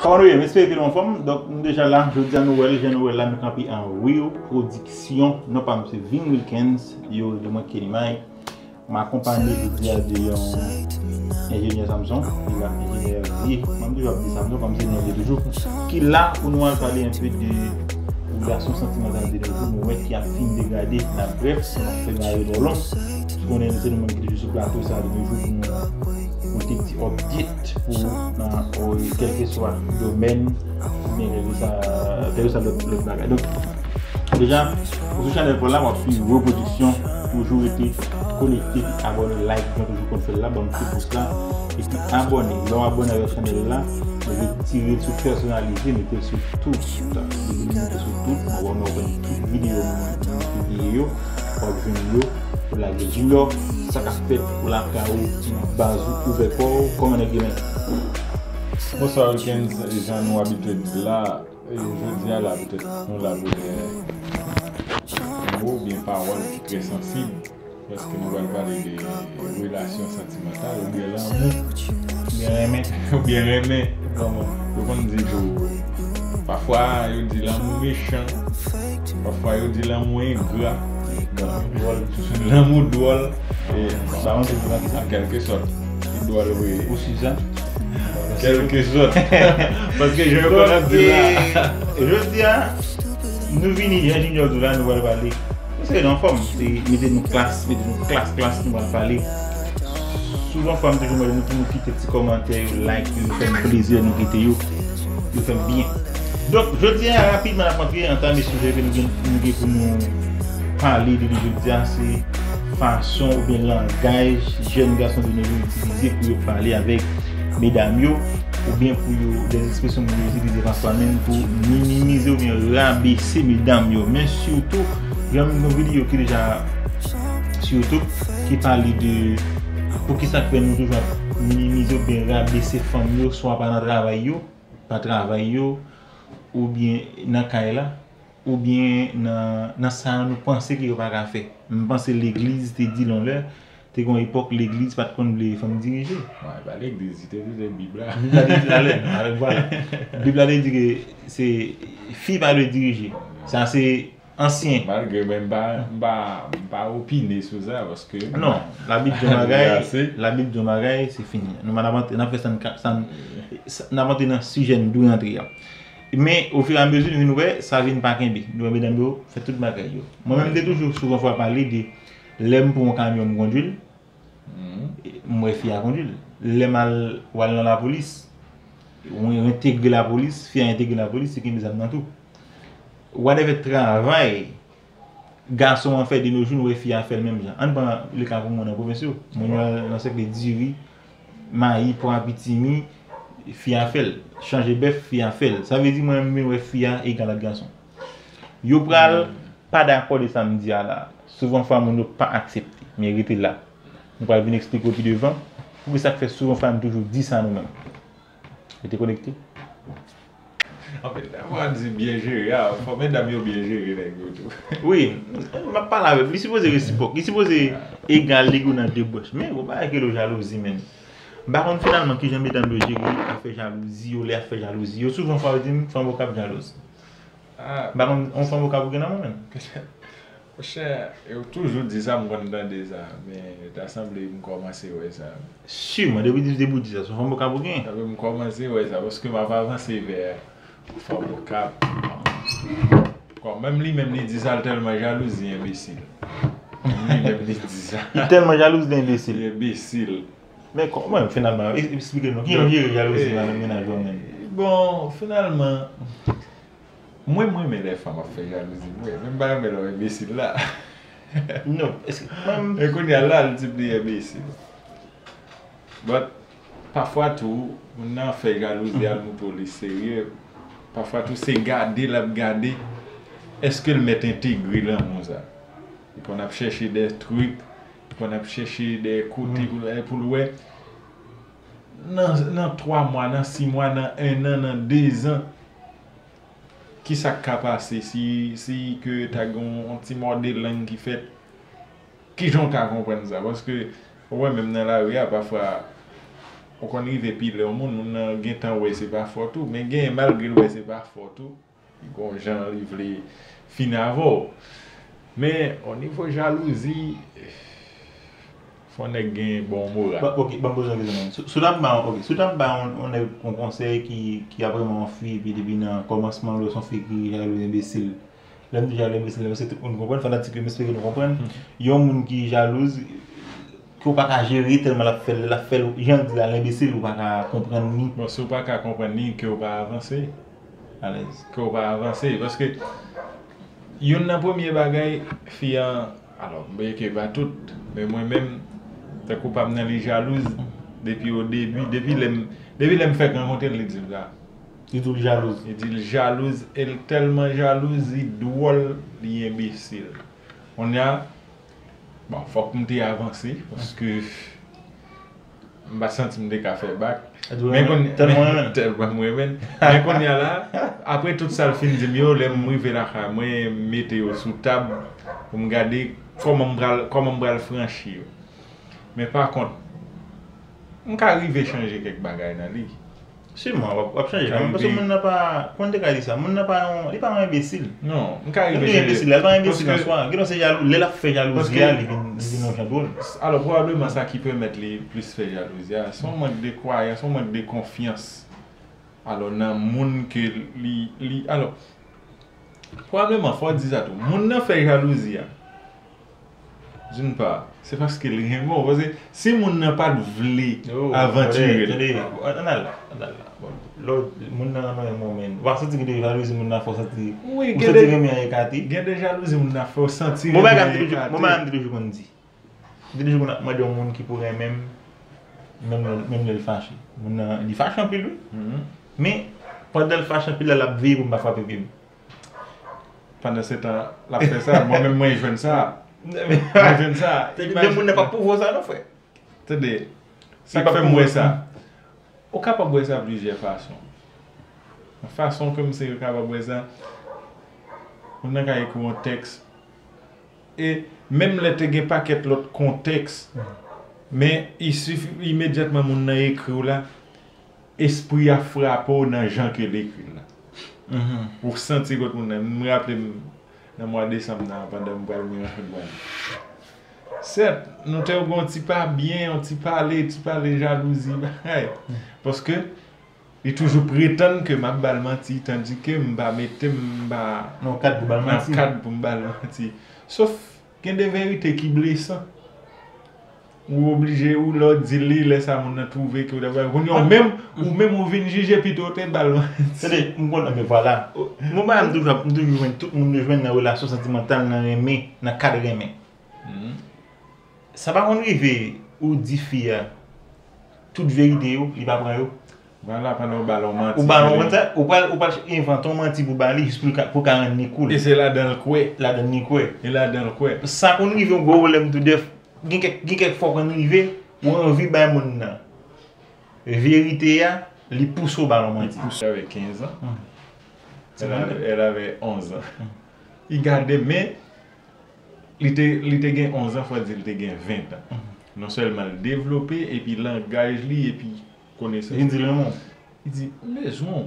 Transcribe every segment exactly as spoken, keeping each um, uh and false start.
Kòman nou ye? M espere ke nou anfòm. Donk, nou deja la. Jodi a nou wè l, jan nou wè l la, nou kanpe an Real Production. Non pa m se Vin Wilkens. Yo rele mwen Kenny May. M akonpaye jodi a de yon enjenyè Samson. Li la, enjenyè Vye. Mwen toujou ap di Samson, kòm se non li toujou. Ki la pou nou al pale enpe de relasyon santimantal de nos jours. Nou wè ki ap fin degrade. Nan brèf, san m ap fè bagay twò long. Ou konnen se nou menm ki toujou sou plato sa de nos jours pou nou pote ti update pou nan, o, kèlkeswa domèn oubyen kèlkeswa, kèlkeswa lòt, lòt bagay. Donk, deja, ou sou chanèl pa w la, w ap swiv Real Production, toujou rete konekte, abòne, like, jan toujou konn fè l la, ban m ti pous la, epi abòne. Lè w abòne avèk chanèl la, nou retire l sou pèsonalize, mete l sou tout. Depi nou mete sou tout, nou wè nou konn tout videyo nou pibliye yo, w ap jwenn yo, ou lage junior, sa k ap fèt, ou lakay ou, baz ou, ouvè kò w, kòman nèg yo menm? Bonswa Wilkens, jan nou abitye di la, e jodi a la petèt nou la pou de mo oubyen pawòl ki trè sansib, paske nou pral pale de relasyon santimantal oubyen lanmou, oubyen renmen, oubyen renmen. Kòman yo konn di tou, pafwa yo di lanmou mechan, pafwa yo di lanmou engra. Bon, lanmou dwòl. E, ba mwen te di nan kisa? Kèlkesòt. Li dwòl vre. Ou si sa? Kèlkesòt. Paske jan yo konn ap di la. Jodi a, nou vini, jan Junior di la, nou pral pale. Se nan fòm, se mete nou klas, mete nou klas, klas, nou pral pale. Souvan fwa, m toujou mande nou pou nou kite ti kòmantè yo, like yo, yo fè m plezi, nou kite yo, yo fè m byen. Donk, jodi a, rapidman, n ap antre, antame sijè ke nou gen, nou gen pou nou pale de li jodi a, se fason oubyen langaj jèn gason de nos jours itilize pou yo pale avèk medam yo, oubyen pou yo, de ekspresyon moun yo itilize pafwa menm pou minimize oubyen rabese medam yo. Men sitou, gen yon videyo ki deja sou YouTube ki pale de poukisa k fè nou toujou ap minimize oubyen rabese fanm yo, swa pa nan travay yo, pa travay yo, oubyen nan kay la, oubyen nan, nan sa nou panse ke yo pa ka fè. M panse legliz te di l yon lè, te gen yon epòk legliz pa t konn vle fanm dirije. Bon, e pa legliz, li te vle Bib la. Bib la te di l alè, alè, vwala. Bib la te di ke se fi pa dwe dirije. Sa se ansyen. Malgre mwen m pa, m pa, m pa opine sou sa, paske non, Labib di yon bagay, Labib di yon bagay, se fini. Nou n ap antre, n ap fè sa n ka, sa n, sa, n ap antre nan sijè n dwe antre a. Men, ofiramezi, nou vin wè, sa vin pa kenbe. Nou wè medam yo fè tout bagay yo. Mwen menm, m te toujou souvan fwa pale de lè m pran yon kamyon, m kondui l, m wè fi a kondui l. Lè m al, w al nan lapolis, ou entegre lapolis, fi a entegre lapolis, se kenbe zam nan tou. Whatever travay gason an fè de nos jours, nou wè fi a fè l menm jan. Ann pran le ka pou moun nan pwovens yo. Moun yo al nan sèk de diri, mayi, pwa, pitimi, fi a fè l. Chanje bèf, fi a fè l. Sa vle di mwen menm m vin wè fi a egal ak gason. Yo pral pa dakò de sa m di a la. Souvan fwa moun yo pa aksepte. Men rete la. Nou pral vin eksplike w pi devan. Poukisa k fè souvan fwa n toujou di sa nou menm. Rete konekte. Anpil fwa di byen jere a, fò medam yo byen jere nèg yo tou. Wi, m ap pale avè l. Li sipoze resipwòk. Li sipoze egal, legal nan de branch. Men gon bagay ki rele jalouzi, menn. M pa konn finalman kijan medam yo jere afè jalouzi yo, lè y ap fè jalouzi yo. Souvan fwa yo di m, fanm okap jalouz. Ah. M pa konn, yon fanm okap ou gen nan men w, menn. Monchè, yo toujou di sa, m konn tande sa, men ta sanble m kòmanse wè sa. Siman, depi, depi w di sa, se yon fanm okap ou gen. Sa vle m kòmanse wè sa, paske m ap avanse vè fanm okap. Bon, menm li menm li di sa, l tèlman jalouz, li enbesil. Menm li menm li di sa. Li tèlman jalouz, li enbesil. Li enbesil. Men kòman, finalman, es-, eksplike nou, kijan w jere jalouzi nan mennaj ou an menm? Bon, finalman, mwen, m renmen lè fanm ap fè jalouzi, mwen, men m pa renmen lè w enbesil la. Non, èske, mwen, men kounye a la, l di m li enbesil. But, pafwa tou, moun nan fè jalouzi, al montre w li serye. Pafwa tou, se gade l ap gade, èske l mèt entegre lanmou sa. Li konn ap chèche de trik, li konn ap chèche de kote pou l, pou l wè. Nan, nan twa mwa, nan sis mwa, nan ennan, nan dezan, kisa k ka pase si, si ke ta gen yon, yon ti mòde lang ki fèt? Kijan w ka konprann sa? Paske, ou wè, menm nan lari a, pafwa, Ou konn rive pile yon moun, moun nan gentan wè se pa fòt ou, men genyen malgre l wè se pa fòt ou, li gon jan li vle fin avè w. Men, o nivo jalouzi, fò nèg gen bon moral. Ba, ok, ban m poze yon kesyon menm. Si, si w t ap ba, ok, si w t ap ba yon, yon nèg yon konsèy ki, ki ap renmen yon fi, epi depi nan kòmansman l wè se yon fi ki jalou, enbesil. Lè m di jalou, enbesil, se tout moun konprann, fanatik yo, m espere nou konprann. Yon moun ki jalouz, ke w pa ka jere tèlman l ap fè l, l ap fè l, jan l di la, l enbesil, ou pa ka konprann li. Bon, si w pa ka konprann li, ke w pa avanse. Alèz. Ke w pa avanse. Paske youn nan premye bagay, fi an, alò, m ke pa tout, men mwen menm, tankou pa m nan li jalouz, depi o debi, depi lè m, depi lè m fèk rankontre l, li di m sa. Li di w l jalouz. Li di l jalouz, e l tèlman jalouz, li dwòl, li enbesil. Kounye a, bon, fòk m te avanse, paske m pa santi m te ka fè bak. Men kounye, tèlman renmen. Tèlman m renmen. Men kounye a la, apre tout sa l fin di m yo, lè m rive lakay mwen, m mete yo sou tab pou m gade kòman m pral, kòman m pral franchi yo. Men pa kont, m ka rive chanje kèk bagay nan li. Siman, w ap, w ap chanje kanmenm, paske moun nan pa, kòman te ka di sa? Moun nan pa yon, li pa yon enbesil. Non, m ka rive chanje. Li enbesil la, li pa yon enbesil an swa. Gen lè se jalou, lè l ap fè jalouzi a, li vin, li vin yon jan dwòl. Alò, pwobableman sa ki pèmèt li plis fè jalouzi a, se yon mank de kwayans, yon mank de konfyans. Alò, nan moun ke li, li, alò, pwobableman, fò w di sa tou. Moun nan fè jalouzi a. D'une part, se paske l renmen w. Paske si moun nan pa t vle avantire l. Tande, ann al la, ann al la. Bon, lè w, moun nan renmen w, men w pa santi gen de jalouzi moun nan fè w santi, ou santi renmen an ekate. Gen de jalouzi moun nan fè w santi renmen an ekate. Bon, bagay m te toujou, bon, bagay m te toujou konn di. M te toujou konn ap mande yon moun ki pou renmen m, menm lè, menm lè l fache. Moun nan, li fache anpil, wi. Men, pandan l fache anpil la, l ap veye pou m pa frape pye m. Pandan se tan l ap fè sa, mwen menm mwen jwenn sa. Mwen jwenn sa. Men moun nan pa pouvo sa non, frè. Tande, sa k fè m wè sa. Ou kapab wè sa plizyè fason. Yon fason ke m se kapab wè sa, moun nan ka ekri yon tèks. E menm lè te gen pakèt lòt kontèks, men i sifi, imedyatman moun nan ekri w la, espri a frape w nan jan ke l ekri l la. Ou santi kot moun nan. M raple m nan mwa desanm nan, pandan m pral mwen rankontre. Sèt, nou te gen yon ti pa byen, yon ti pale, ti pale jalouzi, bagay. Paske li toujou pretann ke m ap ba l manti, tandike m pa mete m, m pa nan kad pou ba l manti. Nan kad pou m ba l manti. Sof, gen de verite ki blesan. Ou oblije, ou lè w di li, lè sa moun nan twouve ke w ta pral. Kounye a, ou menm, ou menm ou vin jije pito w te ba l manti. Tande, m konn, men vwala. Mwen menm, m toujou, m toujou jwenn tout moun yo jwenn nan relasyon santimantal, nan renmen, nan kad renmen. Sa pa konn rive, ou di fi a tout verite yo, li pa pran yo. Vwala, pandan w ba l yon manti. Ou ba l yon manti, ou pral, ou pral envante yon manti pou ba li, jis pou l ka, pou ka rann li koul. E se ladan l kwè. Ladan li kwè. E ladan l kwè. Sa konn rive yon gwo pwoblèm tou dèf. Gen kèk, gen kèk fwa konn rive, ou anvi bay moun nan verite a, li pouse w ba l yon manti. Li pouse avè kenz an. Elle avait, elle avait onze ans. Li gade, men li te, li te gen onz an, fò di li te gen ven an. Non sèlman l devlope, epi langaj li, epi konesans li. Li di l renmen w. Li di, "M bezwen w."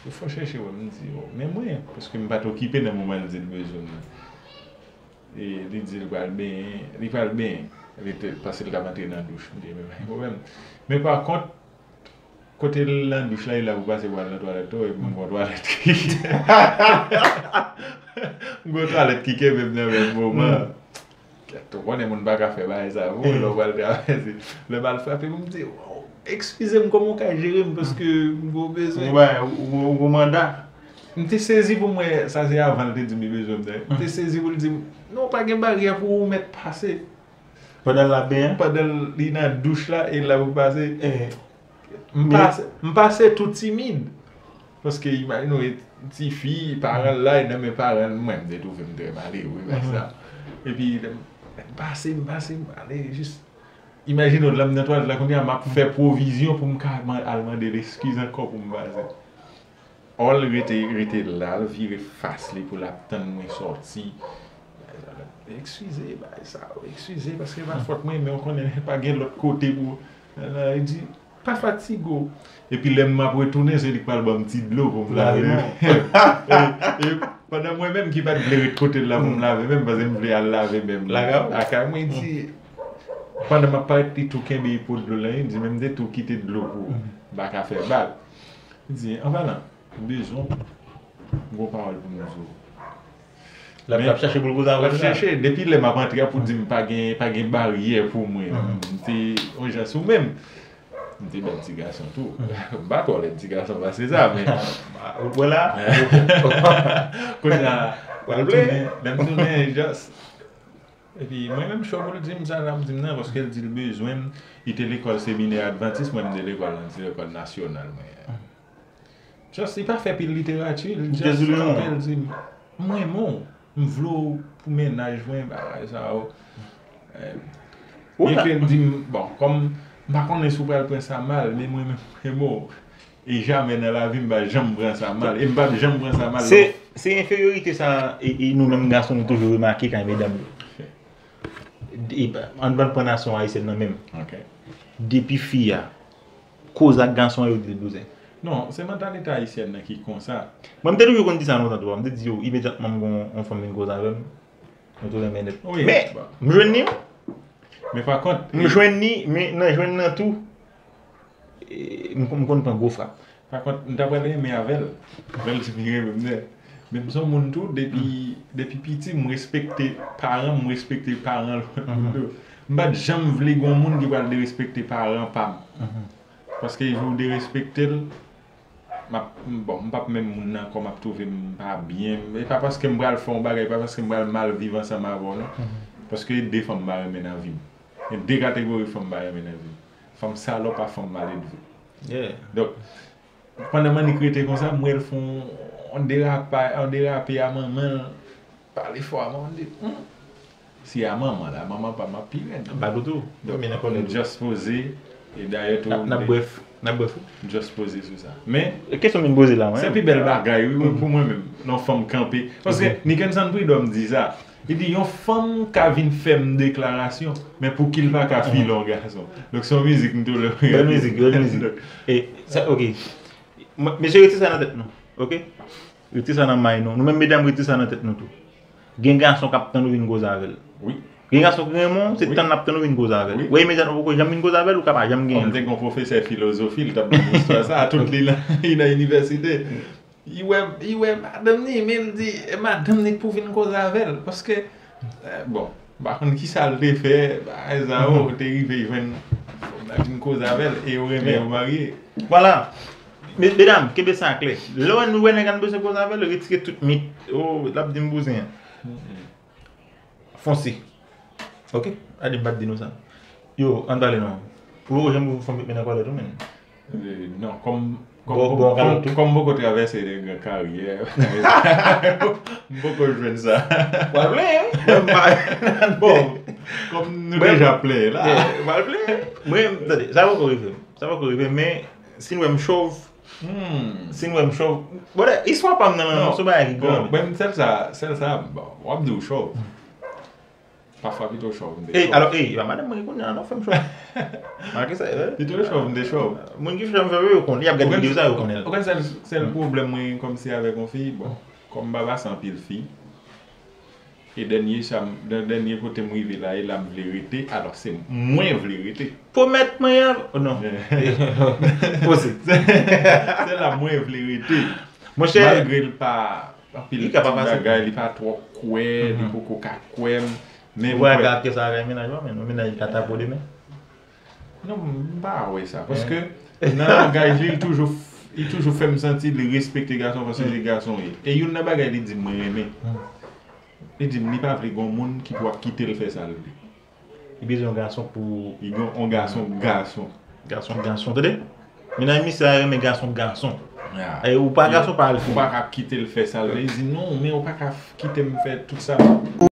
Ou fò chèche wè m, m di, "Oh, men mwen," paske m pa t okipe nan moman l di l bezwen m nan. E li di l pral benyen, li pral benyen. Li te, paske l t ap antre nan douch, m di, "Men pa gen pwoblèm." Men pa kont, kote l nan douch la, li la pou pase pral nan twalèt tou, epi m gon twalèt ki, m gon twalèt ki kenbe m nan menm moman. Ou konnen moun pa ka fè bagay sa pou ou, lè w pral travèse. Lè bal frape m, m di, "Waw, ekskize m, kòman w ka jere m, paske m gon bezwen." Ou bay, ou, ou, ou gon manda. M te sezi pou m wè, sa se avan l te di m li bezwen m, dayè. M te sezi pou l di m, "Non, pa gen baryè pou ou mèt pase." Pandan l ap benyen? Pandan li nan douch la, e l la pou pase. M pase, m pase tou timid. Paske imajine w, e tifi, paran l la, e nan men paran l, mwen, m te twouve m trè malere, bagay sa. Epi, m pase, m pase, m ale, jis, imajine w, lè m nan twalèt la, kounye a, m ap fè pwovizyon pou m ka man-, al mande l eskiz ankò pou m pase. Ò l rete, rete la, l vire fas li pou l ap tann mwen sòti. Eskize, bagay sa, eskize, paske pa fòt mwen, men w konnen, pa gen lòt kote pou Li di, pa fatige w. Epi lè m ap retounen, se li k pral ban m ti dlo pou m lave men. E, e pandan mwen menm ki pa t vle ret kote l la pou m lave men m, paske m vle al lave men m lakay mwen, li di, pandan m ap parèt, li tou kenbe po dlo la, li di, men m te tou kite dlo pou ou. M pa ka fè bak. Li di, an palan, bezwen w, m gon pawòl pou m di w. L ap, l ap chache pou l koze avè l la. L ap chache. Depi lè m ap antre a pou di m pa gen, pa gen baryè pou mwen. M te yon jan sou men m. M te bèl ti gason tou. M pa twò lèd ti gason pase sa, men. Ou wè la? Kounye a, lè m tounen, lè m tounen, just. Epi, mwen menm, cho pou l di m sa la, m di m nan, paske l di l bezwen m. Li te lekòl seminè advantis, mwen, m te lekòl, m te lekòl nasyonal, mwen. Just, li pa fè pil literati, li just kanpe, l di m, m renmen w, m vle w pou mennaj mwen, bagay sa yo. Byenke l di m, bon, kòm m pa konnen si w pral pran sa mal, men mwen menm, m renmen w. E jamè nan lavi m pa janm pran sa mal. E m p ap janm pran sa mal. Se, se enferyorite sa, e, e nou menm gason, nou toujou remake kay medam yo. E, ann, ann pran nasyon ayisyèn nan menm. Depi fi a, koze ak gason an, yo di l bouzen. Non, se mantalite ayisyèn nan ki konsa. Mwen, m te toujou konn di sa lontan tou. M te di yo, imedyatman m gon yon fanm vin koze avè m, mwen tou renmen nèt. Men, m jwenn li, wi. Men pa kont, m jwenn li, men nan jwenn nan tou, e, m, m konn pran gwo frap. Pa kont, m ta pral renmen avè l. Lè l di m li renmen m nèt. Men m se yon moun tou, depi, depi piti, m respekte paran m, m respekte paran lòt moun tou. M pa t janm vle gon moun ki pral derespekte paran pa m. Paske jou w derespekte l, m ap, m, bon, m p ap menm moun nan ankò, m ap twouve m pa byen. E pa paske m pral fè yon bagay, pa paske m pral mal viv ansanm avè w, non. Paske de fanm m pa renmen nan vi m. Gen de kategori fanm m pa renmen nan vi m. Fanm salòp ak fanm maledve. Donk, pandan m annik rete konsa, m wè l fè yon, yon derapay, yon derape a manman l, pale fò a manman l, m di, hmm, si a manman la, manman pa m ap pi rèd. Ba l tou. Donk, m just poze, e dayè tou, n ap, n ap brèf, n ap brèf, wi. M just poze sou sa. Men, kesyon m vin poze la, mwen, se pi bèl bagay, wi, pou mwen menm, lè yon fanm kanpe. Paske Nickenson Prud'homme di sa. Li di, yon fanm ka vin fè m deklarasyon, men pouki l pa ka file yon gason? Donk, se yon mizik m tou lè. Bèl mizik, bèl mizik. E, sa, ok. Mesye, rete sa nan tèt nou, ok? Rete sa nan may nou. Nou menm medam, rete sa nan tèt nou tou. Gen gason k ap tann ou vin koze avè l. Wi. Gen gason ki renmen w, se tann l ap tann ou vin koze avè l. Wi. Ou wè, imedyatman ou poko janm vin koze avè l, ou ka pa janm genyen l. Kòm m te gen yon pwofesè filozofi, li t ap ban m istwa sa, tout li nan, li nan inivèsite. Li wè, li wè madanm li, men l di, e madanm li k pou vin koze avè l. Paske, eh, bon, m pa konn kisa l te fè, bagay sa yo, te rive jwenn fanm nan vin koze avè l, e yo renmen yo marye. Vwala. Me-, medam, kenbe sa klè. Lè w wè nou wè nèg la nou bezwen koze avè l, retire tout mit. Oh, l ap di m bouzen an. Fonse. Ok? Gade, m pa t di nou sa. Yo, ann pale non. Ou poko janm wè fanm met men nan kòlèt ou, menn? Eh, non, kòm, kòm, kòm, kòm m poko travèse de gran karyè, m poko jwenn sa. W al plenyen, wi. Bon, kòm nou deja plenyen la. W al plenyen. Mwen, tande, sa poko rive m. Sa poko rive m, men si n wè m chòv, si n wè m chòv, brother, istwa pa m nan, nan, nan, se yon bagay ki gran. Bon, sèl sa, sèl sa, bon, w ap di w chòv. Pafwa pito chòv m te chòv. Alò, e pa madanm mwen ki konnen an, non, fè m chòv. Make sa, pito chòv m te chòv. Moun ki chòv m fè yo konnen, y ap gade videyo sa, yo konnen l. Ou konn sèl, sèl pwoblèm mwen kòmsi avèk yon fi, bon, kòm m pa pase anpil fi, e dènye sa, dè-, dènye kote m rive la, e la m vle rete, alò se mwen vle rete. Pwomèt mwen an, oh non. Posib. Se la mwen vle rete. Monchè. Malgre l pa anpil ti bagay, li pa twò kwè, li poko ka kwè m. Men ou kwè gad ke sa avè mennaj ou, men mennaj ka tapo demen. Non, m pa wè sa. Paske nan langaj li, li toujou, li toujou fè m santi li respekte gason paske se gason li ye. E youn nan bagay li di m mwen renmen. Li di m li pa vle gon moun ki pou ap kite l fè sa l vle. Li bezwen yon gason pou. Li gen yon gason, gason. Gason, gason, tande? Mennaj misye a renmen gason, gason. E ou pa gason, pa al fini. Ou pa ka kite l fè sa l vle. Li di non, men ou pa ka kite m fè tout sa.